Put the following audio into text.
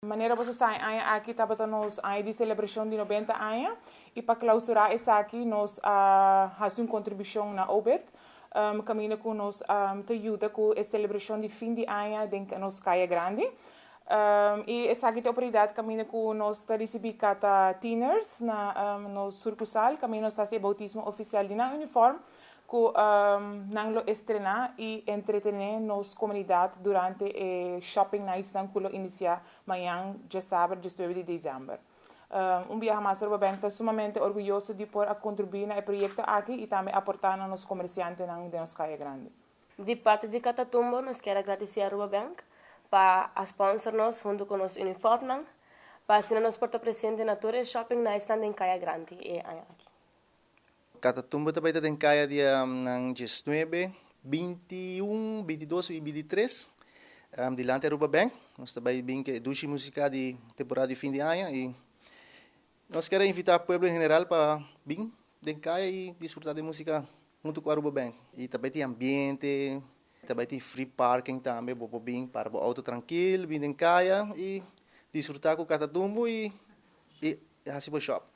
Manera boso sa, aña aki tabata nos aña di selebrashon di 90 aña i pa klousurá esaki nos a hasi un kontribushon na OBIT, kaminda ku nos ta yuda ku e selebrashon di fin di aña den nos Kaya Grandi. I esaki ta e oportunidat kaminda ku nos ta risibí Kata Tieners na nos sukursal, kaminda nos ta hasi e boutismo ofisial di nan uniform ku nan lo estrená i entretené nos komunidat durante e shopping nights nan ku lo inisiá mañan djasabra 19 di desèmber. Un biaha mas, Aruba Bank ta sumamente orguyoso di por a kontribuí na e proyekto aki i tambe aportá na nos komersiantenan den nos Kaya Grandi. Di parti di Katatumbo, nos ke gradisí Aruba Bank pa sponsor nos huntu ku nos uniform, pa asina nos por ta presente na tur shopping nights den Kaya Grandi e aña aki. Katatumbo tambe ta den kaya dia 19, 21, 22 i 23. Dilanti Aruba Bank. Nos tambe bin ku dushi músika di temporada di fin di aña i nos ke invitá pueblo en general pa bin den kaya i disfrutá di músika huntu ku Aruba Bank. I tambe tin ambiente, tambe tin free parking tambe, bo bin para e outo trankil, bin den kaya i disfrutá ku Katatumbo i hasi shop.